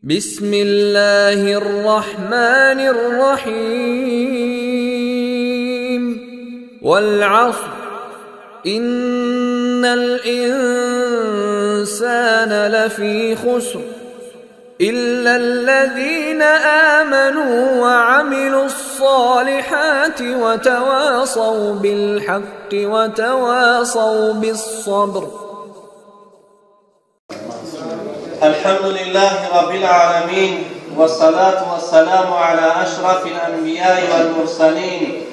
بسم الله الرحمن الرحيم والعصر إن الإنسان لفي خسر إلا الذين آمنوا وعملوا الصالحات وتواصوا بالحق وتواصوا بالصبر. الحمد لله رب العالمين والصلاة والسلام على أشرف الأنبياء والمرسلين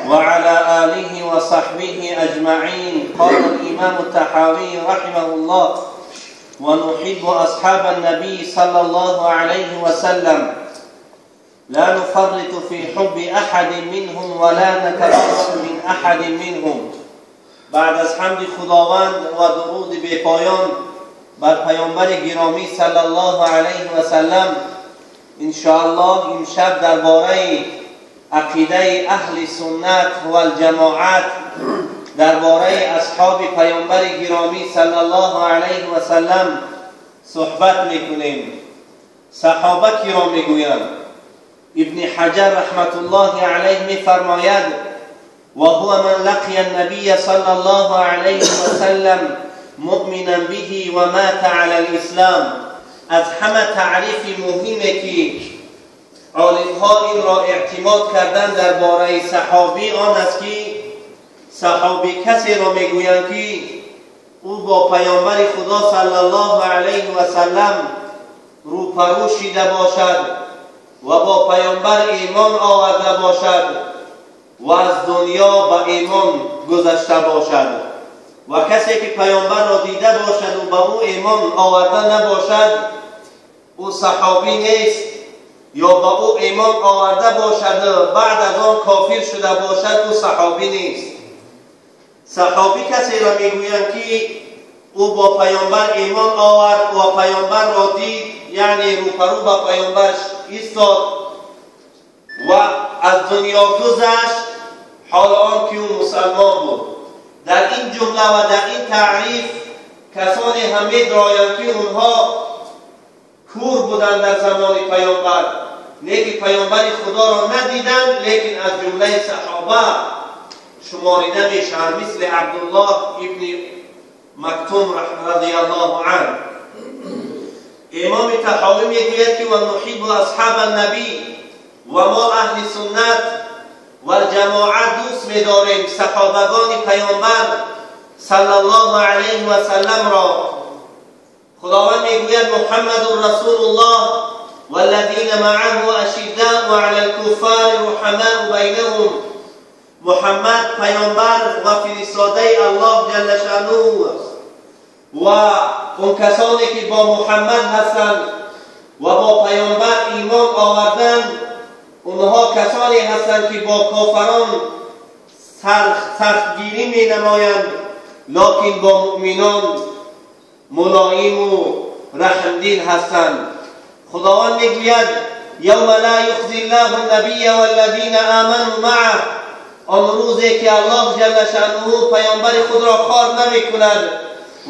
وعلى آله وصحبه أجمعين. قال الإمام الطحاوي رحمه الله: ونحب أصحاب النبي صلى الله عليه وسلم لا نفرط في حب أحد منهم ولا نتبرأ من أحد منهم. بعد از حمد خداوند و درود بی پایان بر پیامبر گرامی صلی الله علیه و سلم، انشاءالله امشب درباره عقیده اهل سنت و الجماعت، درباره اصحاب پیامبر گرامی صلی الله علیه و سلم صحبت میکنیم. صحابه کی را میگویند؟ ابن حجر رحمت الله علیه میفرماید: وهو من لقی النبی صلی الله علیه و سلم مؤمنا به و مات علی الاسلام. از همه تعریف مهمه که عالمها این را اعتماد کردن درباره صحابی آن است که صحابی کسی را میگویند که او با پیامبر خدا صلی الله علیه و سلم روپرو شده باشد و با پیامبر ایمان آورده باشد و از دنیا به ایمان گذشته باشد. و کسی که پیامبر را دیده باشد و به او ایمان آورده نباشد او صحابی نیست، یا به او ایمان آورده باشد بعد از آن کافر شده باشد او صحابی نیست. صحابی کسی را میگویند که او با پیامبر ایمان آورد و پیامبر را دید، یعنی روپرو با پیامبر ایستاد و از دنیا گذشت حال آن که او مسلمان بود. در این جمله و در این تعریف کسانی هم می‌درایند که اونها کور بودند در زمان پیامبر، لیکن پیامبر خدا را ندیدند، لیکن از جمله صحابه شماریده میشوند، مثل عبدالله ابن مکتوم رضی الله عنه. امام طحاوی میگوید که و نحب اصحاب النبی، و ما اهل سنت و الجماعت دوست می‌داریم صحابگان پیامبر صلی الله علیه و سلم را. خداوند میگوید: محمد رسول الله والذین معه اشداء علی الکفار رحماء بینهم. محمد پیامبر و فرستاده الله جل شانه و اون کسانی که با محمد هستند و با پیامبر ایمان آوردند، اونها کسانی هستند که با کافران سختگیری می نمایند، لکن با مؤمنان ملایم و رحمدل هستند. خداوند میگوید: یوم لا یخزی الله النبی والذین آمنوا معه. آن روزی که الله جل شانه پیامبر خود را خوار نمی کند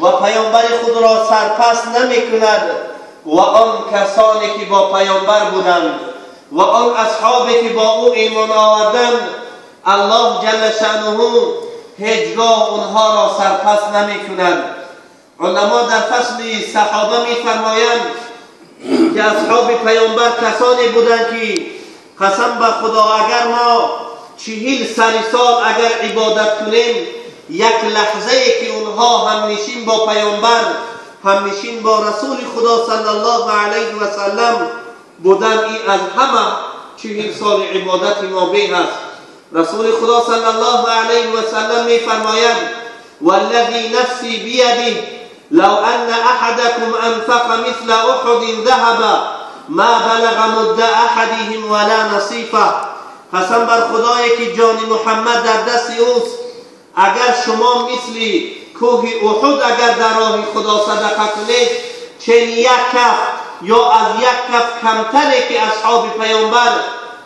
و پیامبر خود را سرپس نمی کند و آن کسانی که با پیامبر بودند و آن اصحابی که با او ایمان آوردند، الله جل شانه هیچگاه اونها را سرپس نمی کند. علما در فصل صحابه می فرمایند که اصحاب پیامبر کسانی بودند که قسم به خدا اگر ما 40 سال اگر عبادت کنیم، یک لحظه که اونها همنشین با پیامبر، همنشین با رسول خدا صلی الله علیه و سلم بودن، این از همه 40 سال عبادت ما به است. رسول خدا صلی الله علیه و سلم می فرماید: والذی نفسی بیده لو ان احدکم انفق مثل احد ذهبا ما بلغ مد احدهم ولا نصیفه. قسم بر خدایی که جان محمد در دست اوست، اگر شما مثل کوه احد اگر در راه خدا صدقه کنید، چه یک کف یا از یک کف کمتره که اصحاب پیامبر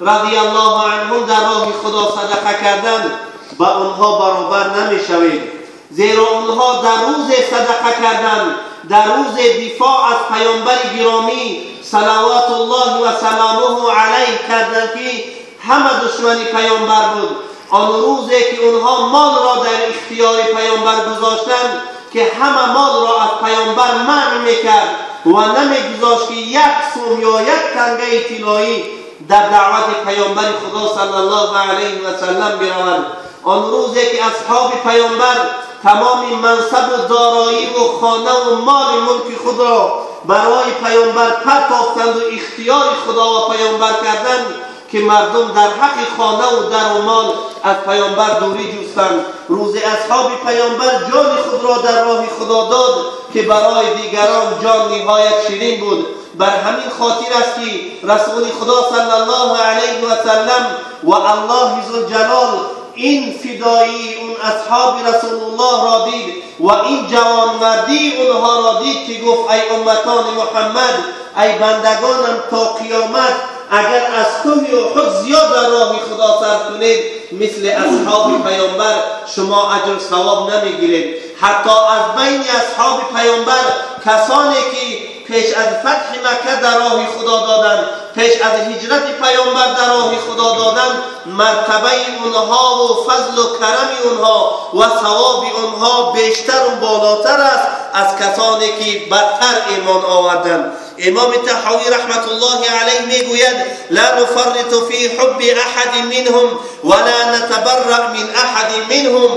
رضی الله عنهم در راه خدا صدقه کردند، با آنها برابر نمیشوید، زیرا آنها در روز صدقه کردند در روز دفاع از پیامبر گرامی صلوات الله و سلامه علیه کردند که همه دشمن پیامبر بود. آن روزی که اونها مال را در اختیار پیامبر گذاشتند که همه مال را از پیامبر منع میکرد و نمیگذاشت که یک سوم یا یک تنگه طلایی در دعوت پیامبر خدا صلی الله علیه و سلم برود. آن روزی که اصحاب پیامبر تمام منصب و دارایی و خانه و مال ملک خود را برای پیامبر پرتافتند و اختیار خدا و پیامبر کردند که مردم در حق خانه و در و مال از پیامبر دوری جستند. روز اصحاب پیامبر جان خود را در راه خدا داد که برای دیگران جان نهایت شیرین بود. بر همین خاطر است که رسول خدا صلی الله علیه و سلم و الله ذوالجلال این فدایی اون اصحاب رسول الله را دید و این جوانمردی اونها را دید که گفت ای امتان محمد، ای بندگانم، تا قیامت اگر از کوه احد زیاد در راه خدا صرف کنید مثل اصحاب پیامبر شما اجر ثواب نمیگیرید. حتی از بین اصحاب پیامبر کسانی که پیش از فتح مکه در راه خدا دادند، پیش از هجرت پیامبر در راه خدا دادند، مرتبه اونها و فضل و کرم اونها و ثواب اونها بیشتر و بالاتر است از کسانی که بدتر ایمان آوردند. امام طحاوی رحمت الله علیه میگوید لا نفرط فی حب احد منهم ولا نتبرأ من احد منهم.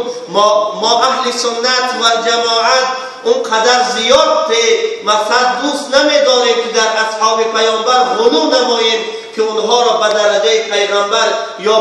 ما اهل سنت و جماعت اونقدر زیاد مقصد دوست نمیداریم که در اصحاب پیامبر غلو نماییم که اونها را به درجه پیغمبر یا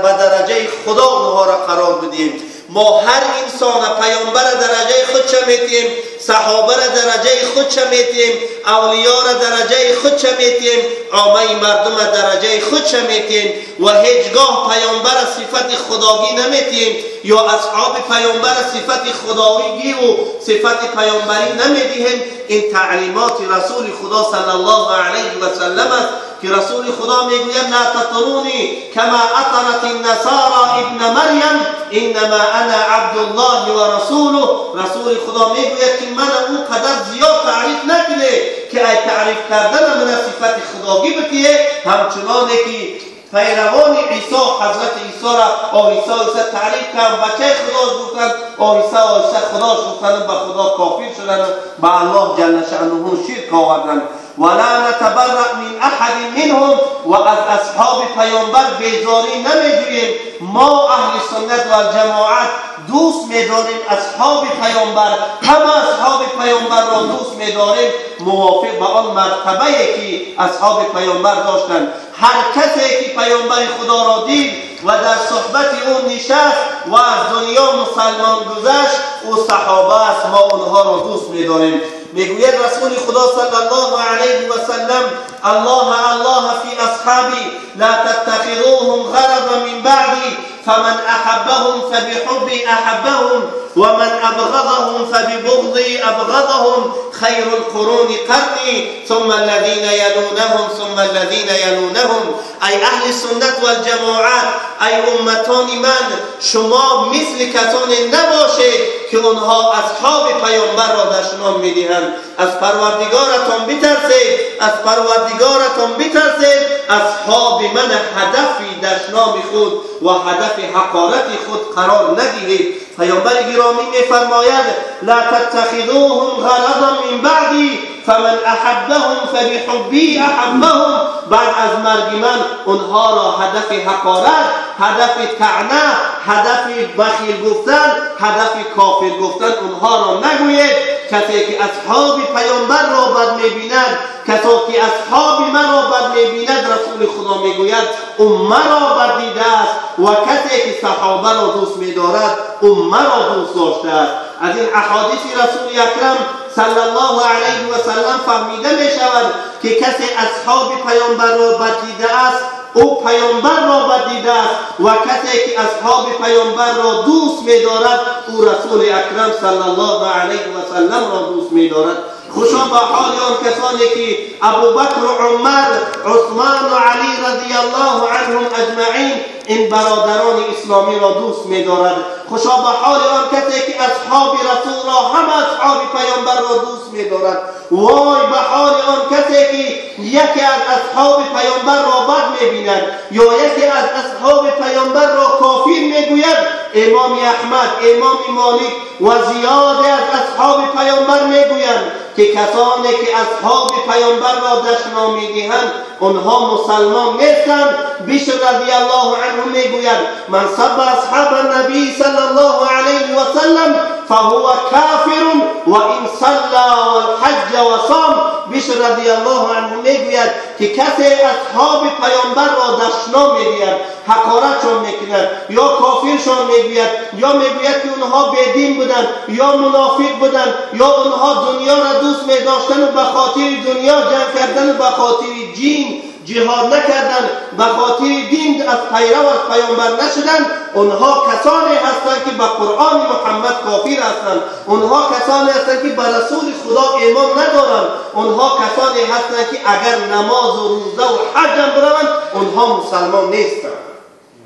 به درجه خدا اونها را قرار بدیم. ما هر انسان پیامبر درجه خود چه میتیم، صحابه را درجه خود چه میتیم، اولیا را درجه خود چه میتیم، عامه مردم را درجه خود چه میتیم و هیچگاه پیامبر صفت خداگی نمیتیم یا اصحاب پیامبر صفت خداگی و صفت پیامبری نمیدهیم. این تعلیمات رسول خدا صلی الله علیه و سلم است که رسول خدا میگوید لا تطرونی کما اطرت النصارى ابن مریم انما انا عبد الله و رسوله. رسول خدا میگوید که من اون قدر زیاد تعریف نکنه که ای تعریف کردن من صفت خداگی بتیه، همچنانه که پیروان عیسی حضرت عیسی را آهسته آهسته تعریف کردن، بچه خدا گفتن، آهسته آهسته خداش گفتن، به خدا کافر شدن، به الله جل شأنه شرک آوردن. ولا نتبرأ من احد منهم و از اصحاب پیامبر بیزاری نمیجوییم. ما اهل سنت و جماعت دوست میداریم اصحاب پیامبر، همه اصحاب پیامبر را دوست میداریم موافق به آن مرتبه که اصحاب پیامبر داشتند. هر کسی که پیامبر خدا را دید و در صحبت او نشست و از دنیا مسلمان گذشت او صحابه است، ما آنها را دوست میداریم. میگوید رسول خدا صلی الله علیه و سلم الله الله فی اصحابی لا تتخذوهم غرضا من بعدی فمن احبهم فبحبی احبهم ومن ابغضهم فببغضی ابغضهم خیر القرون قرنی ثم الذین یلونهم ثم الذین یلونهم. ای اهل سنت والجماعت، ای امتان من، شما مثل کسانی نباشید که اونها اصحاب پیامبر را دشنام میدهند. از پروردگارتان بترسید، از پروردگارتان بترسید. اصحاب من هدفی دشنام خود و هدف حقارت خود قرار ندهید. پیامبر گرامی میفرماید لا تتخذوهم غرضا من بعدی فمن احبهم فبحبی احبهم. بعد از مرگ من اونها را هدف حقارت، هدف طعنه، هدف بخیل گفتن، هدف کافر گفتن اونها را نگویید. کسی که اصحاب پیامبر را بد میبیند، کسی که اصحاب من را بد میبیند، رسول خدا میگوید او مرا بد دیده است و کسی که صحابه را دوست میدارد او مرا دوست داشته است. از این احادیث رسول اکرم صلی الله علیه و سلم فهمیده می شود که کسی اصحاب پیامبر را بد دیده است او پیامبر را بد دیده است و کسی که اصحاب پیامبر را دوست می دارد او رسول اکرم صلی الله علیه و سلم را دوست می دارد. خوشا به حال آن کسانی که ابوبکر و عمر، عثمان و علی رضی الله عنهم اجمعین این برادران اسلامی را دوست می‌دارد. خوشا به حال آن کسی که اصحاب رسول را، هم اصحاب پیامبر را دوست می‌دارد. وای به حال آن کسی که یکی از اصحاب پیامبر را بد می‌بیند یا یکی از اصحاب پیامبر را کافر می‌گوید. امام احمد، امام مالک و زیاد از اصحاب پیامبر می‌گویند که کسانی که اصحاب پیامبر را دشنام می‌دهند آنها مسلمان نیستند. بشر رضی الله عنه می‌گوید من سب اصحاب النبی صلی الله علیه و سلم فهو کافر و ان صلى والحج و صام. بشر رضی الله عنه می‌گوید که کسی اصحاب پیامبر را دشنام می‌دهد، حقارتشان می‌کند یا کافرشان می‌گوید یا می‌گوید که اونها بیدین بودند یا منافق بودند یا اونها دنیا را دوست می‌داشتند و به خاطر دنیا جنگ کردن و به خاطر جین جهاد نکردند، به خاطر دین از پیرو از پیامبر نشدند، اونها کسانی هستند که به قرآن محمد کافر هستند، اونها کسانی هستند که به رسول خدا ایمان ندارند، اونها کسانی هستند که اگر نماز و روزه و حج هم بروند اونها مسلمان نیستند.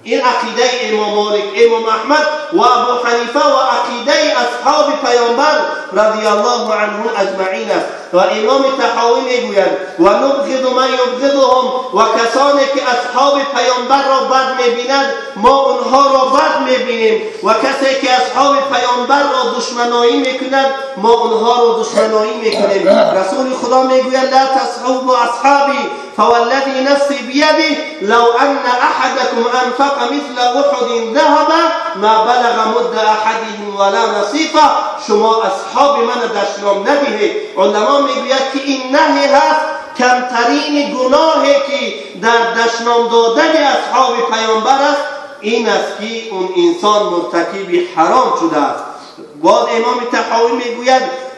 این عقیده امام مالک، امام احمد و ابو حنیفه و عقیده اصحاب پیامبر رضی الله عنهم اجمعین است. و امام طحاوی میگوید و نبغض من یبغضهم، و کسانی که اصحاب پیامبر را بد میبیند ما اونها را بد میبینیم، و کسی که اصحاب پیامبر را دشمنایی میکند ما اونها را دشمنایی میکنیم. رسول خدا میگوید لا تصحبوا اصحابی فوالذی نفسی بیده لو ان احدکم انفق مثل احد ذهبا ما بلغ مد احدهم ولا نصیفه. شما اصحاب من دشنام ندهید. علما میگوید که این نهی هست کمترین گناهی که در دشنام دادن اصحاب پیامبر است این است که اون انسان مرتکب حرام شده است. باز امام طحاوی میگوید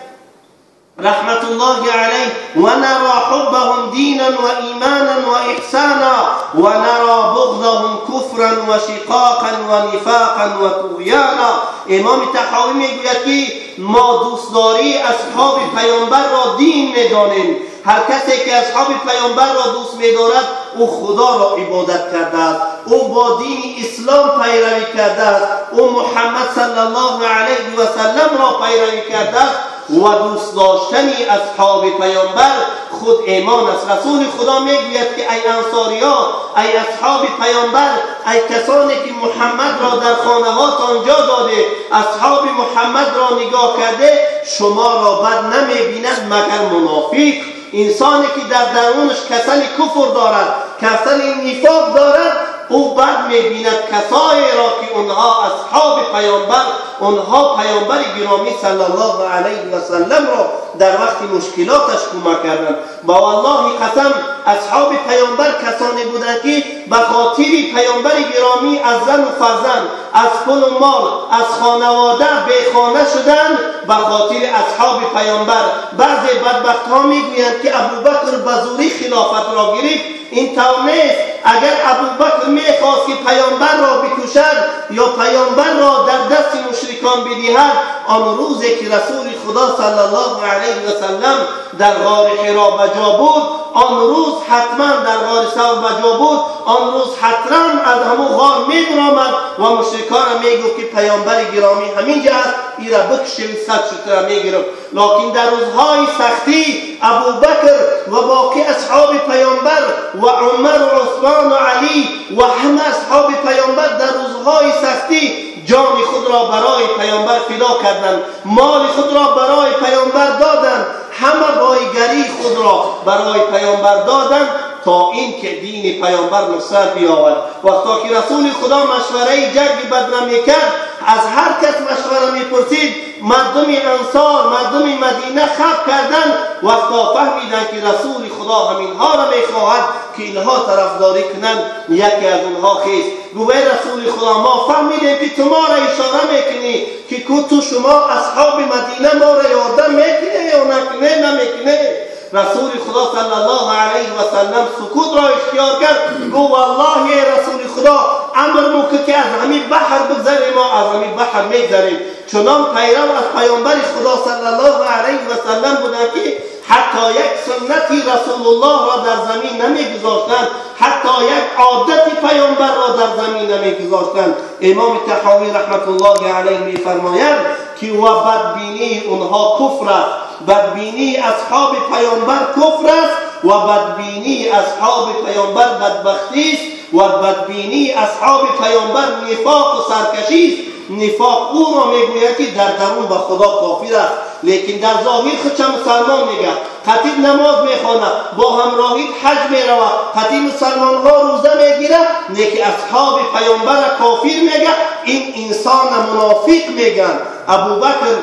رحمة الله عليه ونرى حبهم دينا وإيمانا وإحسانا ونرى بغضهم كفرا وشقاقا ونفاقا وطغيانا. امام طحاوی میگوید که ما دوستداری اصحاب پیامبر را دین میدانیم. هر کسی که اصحاب پیامبر را دوست می‌دارد او خدا را عبادت کرده است، او با دین اسلام پیروی کرده است، او محمد صلی الله علیه و سلم را پیروی کرده است و دوست داشتن اصحاب پیامبر خود ایمان است. رسول خدا میگوید که ای انصاریا، ای اصحاب پیامبر، ای کسانی که محمد را در خانه‌هاتان جا داده، اصحاب محمد را نگاه کرده، شما را بد نمیبیند مگر منافق. انسانی که در درونش کسل کفر دارد، کسل نفاق دارد، او بد میبیند کسایی را که اونها اصحاب پیامبر، اونها پیامبر گرامی صلی الله علیه و سلم را در وقت مشکلاتش کمک کردند. با والله قسم اصحاب پیامبر کسانی بودند که به خاطر پیامبر گرامی از زن و فرزند، از پول و مال، از خانواده بیخانه شدند به خاطر اصحاب پیامبر. بعضی بدبخت ها میگویند که ابوبکر به زوری خلافت را گرفت. این طور نیست. اگر ابوبکر میخواست که پیامبر را بکشد یا پیامبر را در دست مشرکان بدهد، آن روزی که رسول خدا صلی الله علیه و سلم در غار حرا بجا بود، آن روز حتما در غار ثور بجا بود، آن روز حتما از همون غار میبرآمد و مشرکان را میگفت که پیامبر گرامی همینجا است، ای را بکشیم، صد شتر میگرفت. لکن در روزهای سختی ابوبکر و باقی اصحاب پیامبر و عمر و عثمان و علی و همه اصحاب پیامبر در روزهای سختی جان خود را برای پیامبر فدا کردند، مال خود را برای پیامبر دادند، همه بایگری خود را برای پیامبر دادند تا اینکه دین پیامبر نصرت بیاورد. وقتی که رسول خدا مشوره جنگ بدر میکرد، از هر کس مشوره میپرسید. مردم انصار، مردم مدینه خب کردند. وقتا فهمیدند که رسول خدا همینها را میخواهد که اینها طرفداری کنند، یکی از اونها خیست گفت رسول خدا ما فهمیدیم که تو ما را اشاره میکنی که تو شما اصحاب مدینه ما را یاردم میکنی یا نکنه نمیکنه. رسول خدا صلی الله علیه و سلم سکوت را اختیار کرد. گفت والله رسول خدا امر میکنه که از همین بحر بگذریم، ما از همین بحر میگذریم. چنان پیرو از پیامبر خدا صلی الله علیه و سلم بودند که حتی یک سنتی رسول الله را در زمین نمیگذاشتند، حتی یک عادت پیامبر را در زمین نمیگذاشتند. امام طحاوی رحمت الله علیه میفرماید که و بدبینی اونها کفر است، بدبینی اصحاب پیامبر کفر است و بدبینی اصحاب پیامبر بدبختی است و بدبینی اصحاب پیامبر نفاق و سرکشی است. نفاق او را میگوید که در درون به خدا کافر است، لیکن در ظاهر خودش مسلمان میگه، خطیب نماز میخواند، با همراهی حج میرود، خطیب مسلمان ها روزه میگیره، لیکن اصحاب پیامبر کافر میگه. این انسان منافق میگن. ابوبکر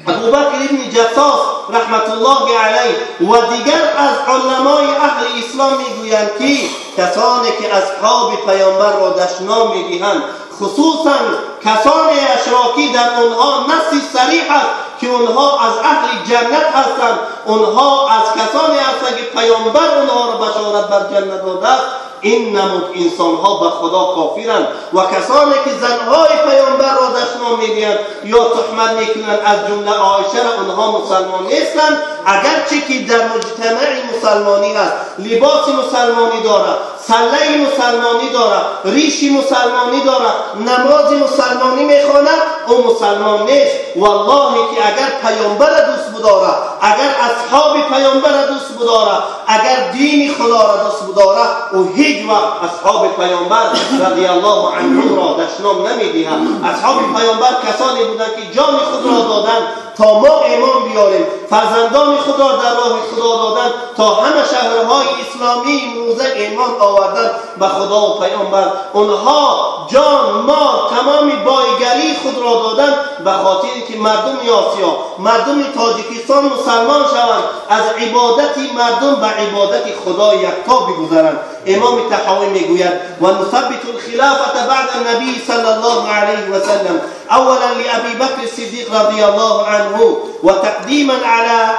ابن جصاص رحمت الله علیه و دیگر از علمای اهل اسلام میگویند که کسانی که اصحاب پیامبر را دشنام میدهند، خصوصا کسان اشراکی، در آنها نص صریح است که آنها از اهل جنت هستند، آنها از کسانی هستند که پیامبر آنها را بشارت بر جنت داده است. این نمود انسان ها به خدا کافرند. و کسانی که زنهای پیامبر را دشنام میدهند یا تهمت میکنند، از جمله عایشه را، آنها مسلمان نیستند، اگرچه که در مجتمع مسلمانی است، لباس مسلمانی دارد، سله مسلمانی دارد، ریش مسلمانی دارد، نماز مسلمانی میخواند، او مسلمان نیست. والله که اگر پیامبر دوست بدارد، اگر اصحاب پیامبر دوست بدارد، اگر دین خدا را دوست بدارد، او هیچ وقت اصحاب پیامبر رضی الله عنهم را دشنام نمیدهد. اصحاب پیامبر کسانی بودند که جان خود را دادند تا ما ایمان بیاریم، فرزندان خود را در راه خدا دادند تا همه شهرهای اسلامی امروزه ایمان آوردند به خدا و پیامبر. آنها جان، مال، تمام بایگری خود را دادند به خاطر که مردم آسیا، مردم تاجیکستان مسلمان شوند، از عبادت مردم به عبادت خدا یکتا بگذرند. امام طحاوی میگوید و نثبت الخلافة بعد النبی صلی الله علیه و سلم اولا لأبی بکر الصدیق رضی الله عنه وتقدیما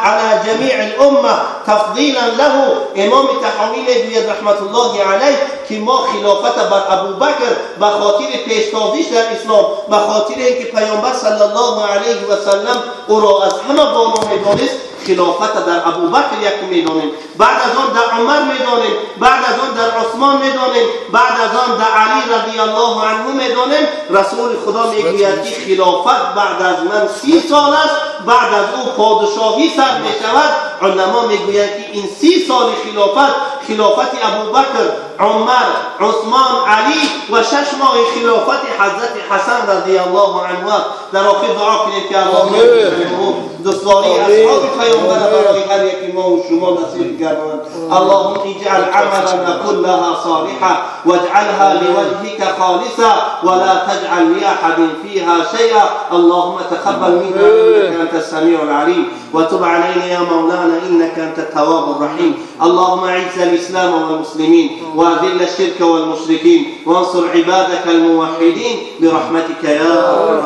على جمیع الامه تفضیلا له. امام طحاوی میگوید رحمت الله علیه که ما خلافت بر ابوبکر به خاطر پیشتازیش در اسلام، به خاطر اینکه پیامبر صلی الله علیه و سلم او را از همه بالا میدانست، خلافت در ابوبکر یک میدانیم، بعد از آن در عمر میدانیم، بعد از آن در عثمان میدانیم، بعد از آن در علی رضی الله عنه میدانیم. رسول خدا میگوید که خلافت بعد از من 30 سال است، بعد از او پادشاهی سر میشود. علما میگویند که این 30 سال خلافت، خلافت ابوبکر، عمر، عثمان، علی و 6 ماه خلافت حضرت حسن رضی الله عنه. در آخر دعا کنیم که الله دوستداری اصحاب پیامبر برای هر یک ما و شما نصیب گرداند. اللهم اجعل عملنا كلها صالحا واجعلها لوجهك خالصا ولا تجعل لأحد فيها شيئا. اللهم تقبل منا انك انت السميع العليم وتب علينا يا مولانا انك انت التواب الرحيم. اللهم اعز الاسلام والمسلمين واذل الشرك والمشركين وانصر عبادك الموحدين برحمتك يا ارحم